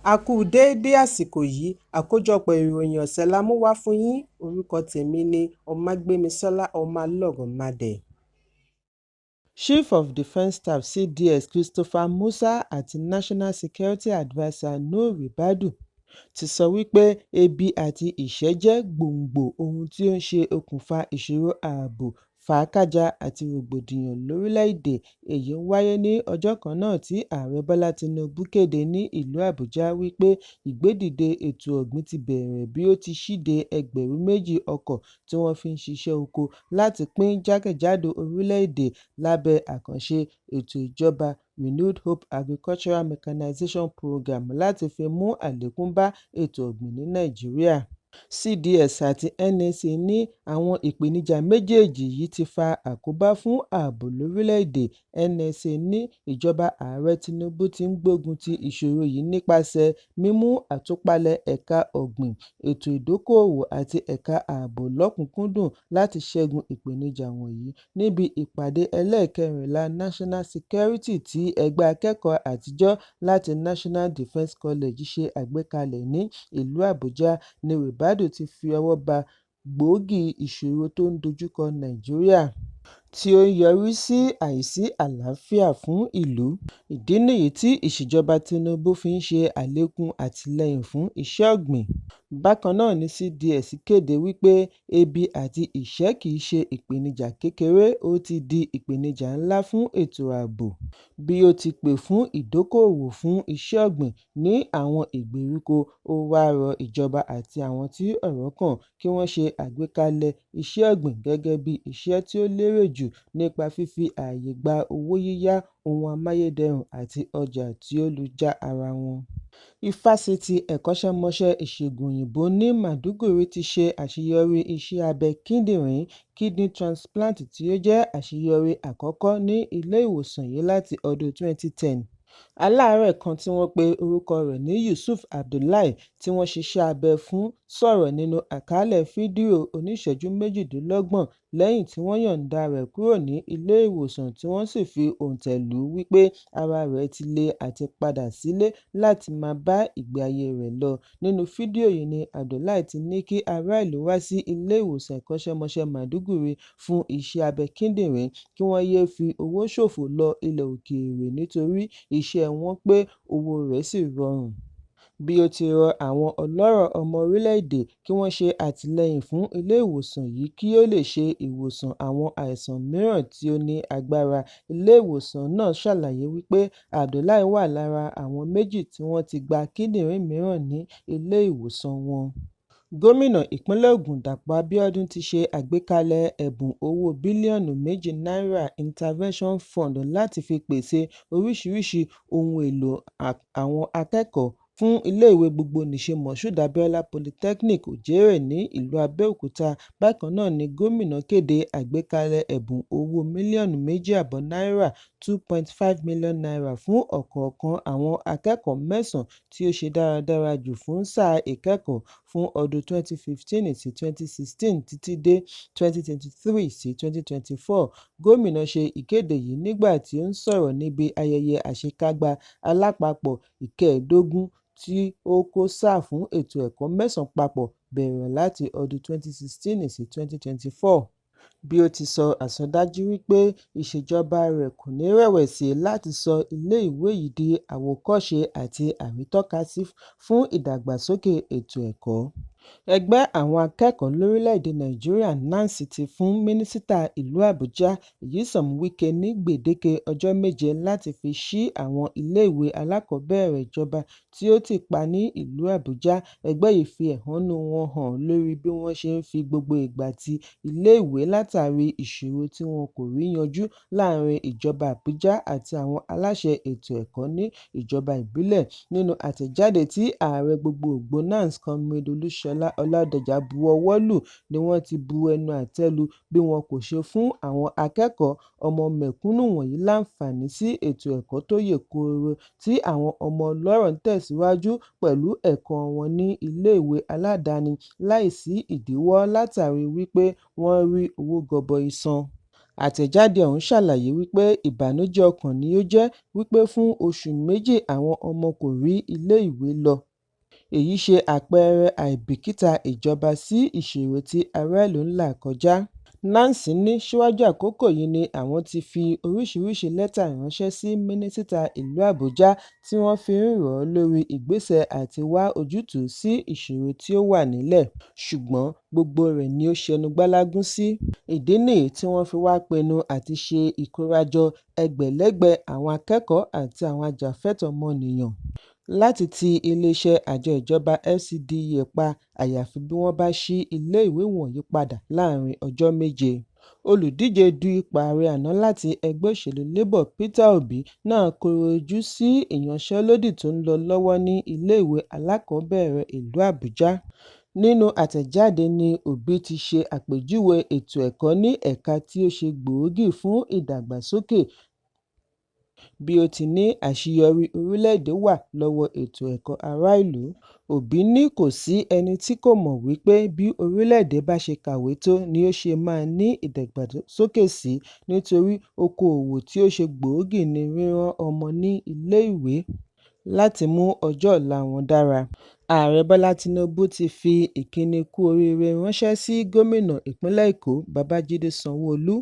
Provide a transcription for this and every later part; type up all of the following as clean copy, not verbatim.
A kú déédé àsìkò yìí. Àkójọpọ̀ ìròyìn ọ̀sẹ̀ la mú wá fún yín. Orúkọ tèmi ni Ọmágbémisọ́lá Ọmọlọ́rọ̀mádé. Chief of Defence Staff CDS Christopher Musa àti National Security Adviser Nuhu Ribadu ti sọ wípé ebi àti ìṣẹ́ jẹ́ gbòǹgbò ohun tí ó ń ṣe okùnfà ìṣòro ààbò, fàákájàá àti rògbòdìyàn lórílẹ̀-èdè. Èyí ń wáyé ní ọjọ́ kan náà tí Ààrẹ Bọ́lá Tinubu kéde ní ìlú Àbújá wípé ìgbédìde ètò ọ̀gbìn ti bẹ̀rẹ̀ bí ó ti ṣíde 2,000 ọkọ̀ tí wọ́n fi ń ṣiṣẹ́ oko láti pín jákèjádò orílẹ̀-èdè lábẹ́ àkànṣe ètò ìjọba Renewed Hope Agricultural Mechanization Programme láti fi mú àlékún bá ètò ọ̀gbìn ní Nàìjíríà. CDS àti NSA ní àwọn ìpèníjà méjèèjì yìí ti fa àkóbá fún ààbò lórílẹ̀-èdè. NSA ní ìjọba Ààrẹ Tinubu ti ń gbógun ti ìṣòro yìí nípasẹ̀ mímú àtúpalẹ̀ ẹ̀ka ọ̀gbìn, ètò ìdókòòwò àti ẹ̀ka ààbò lọ́kùn-ún-kúndùn láti ṣẹ́gun ìpèníjà wọ̀nyí. Níbi ìpàdé ẹlẹ́ẹ̀kẹrìnlá National Security tí ẹgbẹ́ akẹ́kọ̀ọ́ àtijọ́ láti National Defence College ṣe àgbékalẹ̀ ní ìlú Àbújá ní Ribadu ti fi ọwọ́ ba gbòógì ìṣòro tó ń dojúkọ Nàìjíríà tí ó ń yọrí sí àìsí àlàáfíà fún ìlú. Ìdí nìyí tí ìṣèjọba Tinubu fi ń ṣe àlékún àtìlẹ́yìn fún iṣẹ́ ọ̀gbìn. Bákan náà ni CDS kéde wípé ebi àti ìṣẹ́ kì í ṣe ìpèníjà kékeré, ó ti di ìpèníjà ńlá fún ètò ààbò. Bí ó ti pè fún ìdókòòwò fún iṣẹ́ ọ̀gbìn ní àwọn ìgbèríko, ó wáá rọ ìjọba àti àwọn tí ọ̀rọ̀ kàn kí wọ́n ṣe àgbékalẹ̀ iṣẹ́ ọ̀gbìn gẹ́gẹ́ bí iṣẹ́ tí ó lérè jù nípa fífi ààyè gba owó yíyá, ohun amáyédẹrùn àti ọjà tí ó lu já ara wọn. Ifásitì Ẹ̀kọ́ṣẹ́mọṣẹ́ Ìṣègùn Òyìnbó ní Maiduguri ti ṣe àṣeyọrí iṣẹ́ abẹ kíndìnrín kidney transplant tí ó jẹ́ àṣeyọrí àkọ́kọ́ ní ilé-ìwòsàn yìí láti ọdún 2010. Aláàárẹ̀ kan tí wọ́n pe orúkọ rẹ̀ ní Yusuf Abdullahi tí wọ́n ṣiṣẹ́ abẹ fún sọ̀rọ̀ nínú àkọọ́lẹ̀ fídíò oníṣẹ́jú 28 lẹ́yìn tí wọ́n yọ̀ǹda rẹ̀ kúrò ní ilé-ìwòsàn tí wọ́n sì fi òǹtẹ̀ lù ú wípé ara rẹ̀ ti le àti padà sílé láti máa bá ìgbé ayé rẹ̀ lọ. Nínú fídíò yìí ni Abdullahi ti ní kí ará ìlú wá sí ilé-ìwòsàn ẹ̀kọ́ṣẹ́mọṣẹ́ Maiduguri fún iṣẹ́ abẹ kíndìnrín kí wọ́n yéé fi owó ṣòfò lọ ilẹ̀ òkèèrè nítorí iṣẹ́ wọn pé owó rẹ̀ sì rọrùn. Bí ó ti rọ àwọn ọlọ́rọ̀ ọmọ orílẹ̀-èdè kí wọ́n ṣe àtìlẹ́yìn fún ilé-ìwòsàn yìí kí ó lè ṣe ìwòsàn àwọn àìsàn mìíràn tí ó ní agbára. Ilé-ìwòsàn náà ṣàlàyé wípé Abdullahi wà lára àwọn méjì tí wọ́n ti gba kíndìnrín mìíràn ní ilé-ìwòsàn wọn. Gómìnà ìpínlẹ̀ Ògùn Dàpọ̀ Abíọ́dún ti ṣe àgbékalẹ̀ ẹ̀bùn owó bílíọ̀nù 2 náírà Intervention Fund láti fi pèsè oríṣiríṣi ohun èlò àwọn akẹ́kọ̀ọ́ fún iléèwé gbogbonìṣe Moshood Abiola Polytechnic, Òjèrè ní ìlú Abẹ́òkúta. Bákan náà ni gómìnà kéde àgbékalẹ̀ ẹ̀bùn owó mílíọ̀nù 2.5 náírà ₦2.5 million fún ọ̀kọ̀ọ̀kan àwọn akẹ́kọ̀ọ́ mẹ́sàn-án tí ó ṣe dáradára jù fún sáà ìkẹ́kọ̀ọ́ fún ọdún 2015 sí 2016 títí dé 2023 sí 2024. Gómìnà ṣe ìkéde yìí nígbà tí ó ń sọ̀rọ̀ níbi ayẹyẹ àṣekágbá alápapọ̀ ìkẹẹ̀dógún tí ó kó sáà fún ètò ẹ̀kọ́ mẹ́sàn-án papọ̀ bẹ̀rẹ̀ láti ọdún 2016 sí 2024. Bí ó ti sọ àsọdájú wípé ìṣèjọba rẹ̀ kò ní rẹ̀wẹ̀sì láti sọ iléèwé yìí di àwòkọ́ṣe àti àrítọ́kasí fún ìdàgbàsókè ètò ẹ̀kọ́. Ẹgbẹ́ àwọn akẹ́kọ̀ọ́ lórílẹ̀-èdè Nàìjíríà NANS ti fún Mínísítà ìlú Àbújá Nyesom Wike ní gbèdéke ọjọ́ méje láti fi ṣí àwọn iléèwé alákọ̀ọ́bẹ̀rẹ̀ ìjọba tí ó tì pa ní ìlú Àbújá. Ẹgbẹ́ yìí fi ẹ̀hónú wọn hàn lórí bí wọ́n ṣe ń fi gbogbo ìgbà ti iléèwé látàrí ìṣòro tí wọn kò rí yanjú láàárín ìjọba Àbújá àti àwọn aláṣẹ ètò ẹ̀kọ́ ní ìjọba ìbílẹ̀. Nínú àtẹ̀jáde tí ààrẹ gbogboògbò NANS Comrade Olúṣọlá Ọládọjà bu ọwọ́ lù ni wọ́n ti bu ẹnu àtẹ́ lu bí wọn kò ṣe fún àwọn akẹ́kọ̀ọ́ ọmọ mẹ̀kúnnù wọ̀nyí láǹfààní sí ètò ẹ̀kọ́ tó yè kooro tí àwọn ọmọ ọlọ́rọ̀ ń tẹ̀síwájú pẹ̀lú ẹ̀kọ́ wọn ní iléèwé aládàáni láì sí ìdíwọ́ látàrí wípé wọ́n rí owó gọbọi san. Àtẹ̀jáde ọ̀hún ṣàlàyé wípé ìbànújẹ́ ọkàn ni ó jẹ́ wípé fún oṣù méjì àwọn ọmọ kò rí ilé-ìwé lọ. Èyí ṣe àpẹẹrẹ àìbìkítà ìjọba sí ìṣòro tí ará ìlú ń là kọjá. NANS ní síwájú àkókò yìí ni àwọn ti fi oríṣiríṣi lẹ́tà ránṣẹ́ sí Mínísítà ìlú Àbújá tí wọ́n fi ń rọ̀ ọ́ lórí ìgbésẹ̀ àti wá ojútùú sí ìṣòro tí ó wà nílẹ̀, ṣùgbọ́n gbogbo rẹ̀ ni ó ṣẹnu gbálágún sí. Ìdí nìyí tí wọ́n fi wá pinnu àti ṣe ìkórajọ ẹgbẹ̀lẹ́gbẹ̀ àwọn akẹ́kọ̀ọ́ àti àwọn ajàfẹ́tọ̀ọ́ ọmọnìyàn láti ti iléeṣẹ́ àjọ ìjọba FCDA pa àyàfi bí wọ́n bá ṣí iléèwé wọ̀nyí padà láàárín ọjọ́ méje. Olùdíje du ipò ààrẹ àná láti ẹgbẹ́ òṣèlú Labour Peter Obi náà kọ̀rọ̀ ojú sí ìyanṣẹ́lódì tó ń lọ lọ́wọ́ ní iléèwé alákọ̀ọ́bẹ̀rẹ̀ ìlú Àbújá. Nínú àtẹ̀jáde ní Obi ti ṣe àpèjúwe ètò ẹ̀kọ́ ní ẹ̀ka tí ó ṣe gbòógì fún ìdàgbàsókè bí ó ti ní àṣeyọrí orílẹ̀-èdè wà lọ́wọ́ ètò ẹ̀kọ́ ará ìlú. Obi ní kò sí ẹni tí kò mọ̀ wípé bí orílẹ̀-èdè bá ṣe kàwé tó ni ó ṣe máa ní ìdàgbàsókè sí nítorí okòòwò tí ó ṣe gbòógì ní rírán ọmọ ní ilé-ìwé láti mú ọjọ́ ọ̀la wọn dára. Ààrẹ Bọ́lá Tinubu ti fi ìkíni kú oríire ránṣẹ́ sí gómìnà ìpínlẹ̀ Èkó Babájídé Sanwó-Olú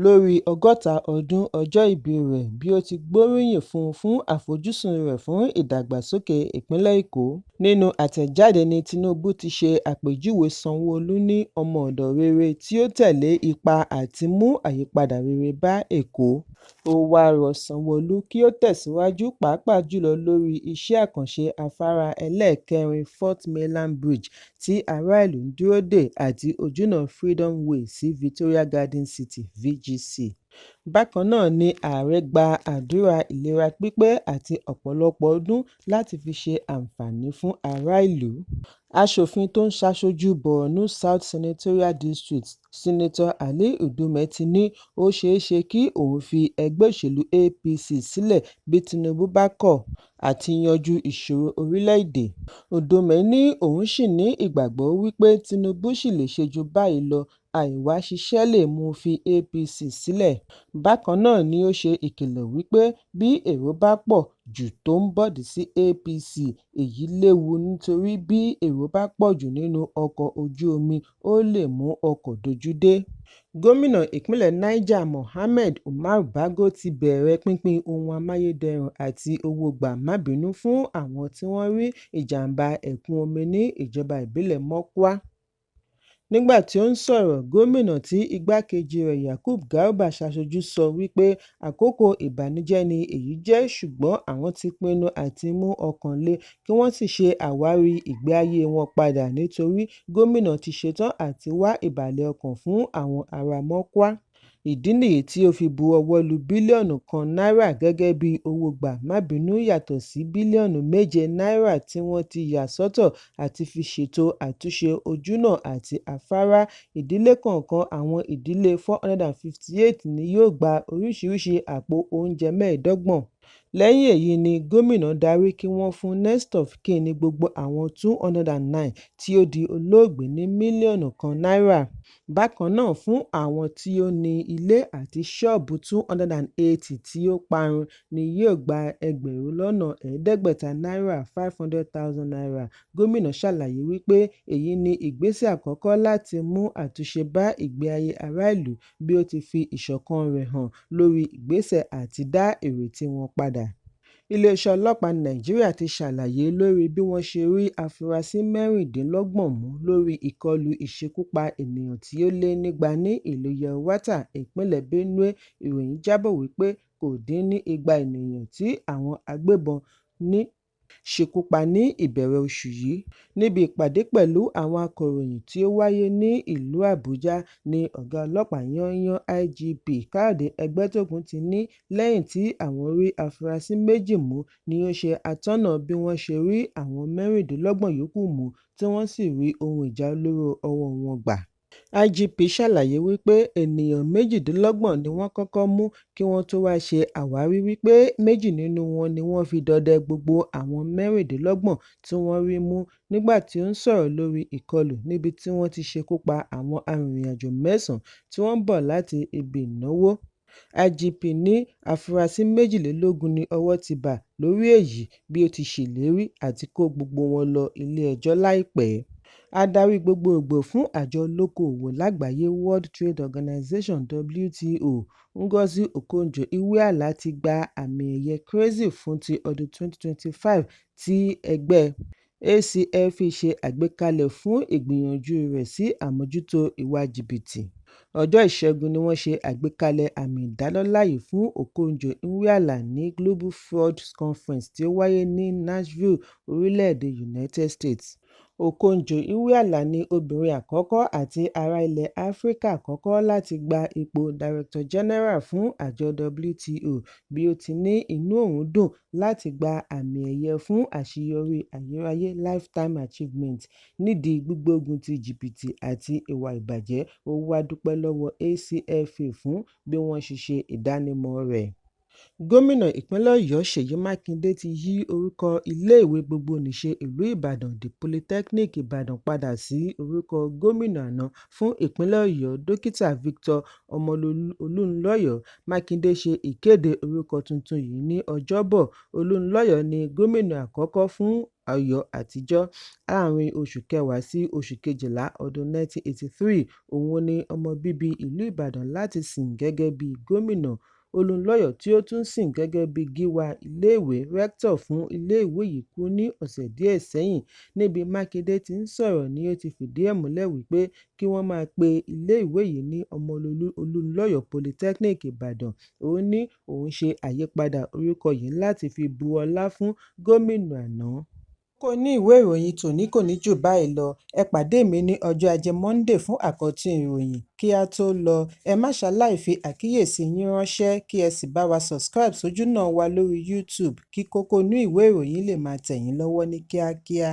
lórí 60 ọdún ọjọ́ ìbí rẹ̀ bí ó ti gbóríyìn fún un fún àfojúsùn rẹ̀ fún ìdàgbàsókè ìpínlẹ̀ Èkó. Nínú àtẹ̀jáde ní Tinubu ti ṣe àpèjúwe Sanwó-Olú ní ọmọ ọ̀dọ̀ rere tí ó tẹ̀lé ipa àti mú àyípadà rere bá Èkó. Ó wáá rọ Sanwó-Olú kí ó tẹ̀síwájú pàápàá jùlọ lórí iṣẹ́ àkànṣe afárá ẹlẹ́ẹ̀kẹrin Fourth Mainland Bridge tí ará ìlú ń dúró dè àti ojúnà Freedom Way sí Victoria Garden City (VGC). Bákan náà ni ààrẹ gba àdúrà ìlera pípé àti ọ̀pọ̀lọpọ̀ ọdún láti fi ṣe àǹfààní fún ará ìlú. Aṣòfin tó ń ṣaṣojú Borno South Senatorial District Senator Ali Ndume ti ní ó ṣeé ṣe kí òun fi ẹgbẹ́ òṣèlú APC sílẹ̀ bí Tinubu bá kọ̀ àti yanjú ìṣòro orílẹ̀-èdè. Ndume ní òun ṣì ní ìgbàgbọ́ wípé Tinubu ṣì lè ṣe jù báyìí lọ, àìwá ṣiṣẹ́ lè mú un fi APC sílẹ̀. Bákan náà ni ó ṣe ìkìlọ̀ wípé bí èrò bá pọ̀ jù tó ń bọ̀dí sí APC èyí léwu nítorí bí èrò bá pọ̀ jù nínú ọkọ̀ ojú omi ó lè mú ọkọ̀ dojú dé. Gómìnà ìpínlẹ̀ Niger Mohammed Umar Bago ti bẹ̀rẹ̀ pínpín ohun amáyédẹrùn àti owó gbà-má-bínú fún àwọn tí wọ́n rí ìjàm̀bá ẹ̀kún omi ní ìjọba ìbílẹ̀ Mokwa. Nígbà tí ó ń sọ̀rọ̀, gómìnà tí igbákejì rẹ̀ Yakub Garba ṣaṣojú sọ wípé àkókò ìbànújẹ́ ni èyí jẹ́ ṣùgbọ́n àwọn ti pinnu àti mú ọkàn le kí wọ́n sì ṣe àwárí ìgbé ayé wọn padà nítorí gómìnà ti ṣetán àti wá ìbàlẹ̀ ọkàn fún àwọn ará Mokwa. Ìdí nìyí tí ó fi bu ọwọ́ lu bílíọ̀nù kan náírà gẹ́gẹ́ bíi owó gbà-má-bínú yàtọ̀ sí bílíọ̀nù méje náírà tí wọ́n ti yà sọ́tọ̀ àti fi ṣètò àtúnṣe ojúnà àti afárá. Ìdílé kọ̀ọ̀kan àwọn ìdílé 458 ni yóò gba oríṣiríṣi àpò oúnjẹ 25. Lẹ́yìn èyí ni gómìnà darí kí wọ́n fún next of kin gbogbo àwọn 209 tí ó di olóògbé ní mílíọ̀nù kan náírà. Bákan náà fún àwọn tí ó ní ilé àti ṣọ́ọ̀bù 280 tí ó parun ni yóò gba ẹgbẹ̀rún lọ́nà ẹ̀ẹ́dẹ́gbẹ̀ta náírà ₦500,000. Gómìnà ṣàlàyé wípé èyí ni ìgbésẹ̀ àkọ́kọ́ láti mú àtúnṣe bá ìgbé ayé ará ìlú bí ó ti fi ìṣọ̀kan rẹ̀ hàn lórí ìgbésẹ̀ àti dá ìrètí wọn padà. Iléeṣẹ́ ọlọ́pàá Nàìjíríà ti ṣàlàyé lórí bí wọ́n ṣe rí afurasí 26 mú lórí ìkọlù ìṣekúpa ènìyàn tí ó lé nígba ní ìlú Yelwata, ìpínlẹ̀ Benue. Ìròyìn jábọ̀ wípé kò dín ní igba ènìyàn tí àwọn agbébọn ní ṣekú pa ní ìbẹ̀rẹ̀ oṣù yìí. Níbi ìpàdé pẹ̀lú àwọn akọ̀ròyìn tí ó wáyé ní ìlú Àbújá ní ọ̀gá ọlọ́pàá yányán IGP Káyọ̀dé Ẹgbẹ́tókun ti ní lẹ́yìn tí àwọn rí afurasí méjì mú ni ó ṣe atọ́nà bí wọ́n ṣe rí àwọn 26 yòókù mú tí wọ́n sì rí ohun ìjà olóró ọwọ́ wọn gbà. IGP ṣàlàyé wípé ènìyàn 28 ni wọ́n kọ́kọ́ mú kí wọ́n tó wáá ṣe àwárí wípé méjì nínú wọn ni wọ́n fi dọdẹ gbogbo àwọn 26 tí wọ́n rí mú. Nígbà tí ó ń sọ̀rọ̀ lórí ìkọlù níbi tí wọ́n ti ṣekú pa àwọn arìnrìn-àjò mẹ́sàn-án tí wọ́n ń bọ̀ láti ibi ìnáwó, IGP ní àfúrásì 22 ni ọwọ́ ti bà lórí èyí bí ó ti ṣèlérí àti kó gbogbo wọn lọ ilé-ẹjọ́ láìpẹ́. Adarí gbogboògbò fún Àjọ Olókoòwò Lágbàáyé World Trade Organization (WTO), Ngozi Okonjo-Iweala ti gba àmì-ẹ̀yẹ Razzie fún ti ọdún 2025 tí ẹgbẹ́ ACFE ṣe àgbékalẹ̀ fún ìgbìyànjú rẹ̀ sí àmójútó ìwà jìbìtì. Ọjọ́ Ìṣẹ́gun ni wọ́n ṣe àgbékalẹ̀ àmì ìdálọ́lá yìí fún Okonjo-Iweala ní Global Fraud Conference tí ó wáyé ní Nashville, orílẹ̀-èdè United States. Okonjo-Iweala ni obìnrin àkọ́kọ́ àti ará ilẹ̀ Áfíríkà àkọ́kọ́ láti gba ipò Director-General fún àjọ WTO. Bí ó ti ní inú òun dùn láti gba àmì-ẹ̀yẹ fún àṣeyọrí ayérayé (lifetime achievement) nídìí gbígbógun ti jìbìtì àti ìwà ìbàjẹ́, ó wá dúpẹ́ lọ́wọ́ ACFE fún bí wọ́n ṣe ṣe ìdánimọ̀ọ rẹ̀. Gómìnà ìpínlẹ̀ Ọ̀yọ́ Ṣèyí Mákindé ti yí orúkọ iléèwé gbogbonìṣe ìlú Ìbàdàn The Polytechnic Ìbàdàn padà sí orúkọ gómìnà àná fún ìpínlẹ̀ Ọ̀yọ́ Dókítà Victor Ọmọlólú Olúnlọ́yọ̀. Mákindé ṣe ìkéde orúkọ tuntun yìí ní Ọjọ́bọ̀. Olúnlọ́yọ̀ ní gómìnà àkọ́kọ́ fún Ọ̀yọ́ àtijọ́. Láàrin oṣù kẹwàá sí oṣù kejìlá ọdún 1983, òun ní ọmọ bíbí ìlú Ìbàdàn láti sìn gẹ́gẹ́ bí gómìnà. Olúnlọ́yọ̀, tí ó tún sìn gẹ́gẹ́ bí gíwá iléèwé (rector) fún iléèwé yìí kú ní ọ̀sẹ̀ díẹ̀ sẹ́yìn. Níbi Mákindé ti ń sọ̀rọ̀ ni ó ti fìdí ẹ̀ múlẹ̀ wípé kí wọ́n máa pe iléèwé yìí ní Ọmọlólú Olúnlọ́yọ̀ Polytechnic Ìbàdàn. Ó ní òun ṣe àyípadà orúkọ yìí láti fi bu ọlá fún gómìnà àná. Kókó inú ìwé ìròyìn tòní kò ní jù báyìí lọ. Ẹ pàdé mi ní ọjọ́ Ajé Monde fún àkọ́tún ìròyìn. Kí á tó lọ, ẹ má ṣaláì fi àkíyèsí yín ránṣẹ́ kí ẹ sì bá wa subscribe sójúnà wa lórí YouTube kí kókó inú ìwé ìròyìn lè máa tẹ̀ yín lọ́wọ́ ní kíákíá.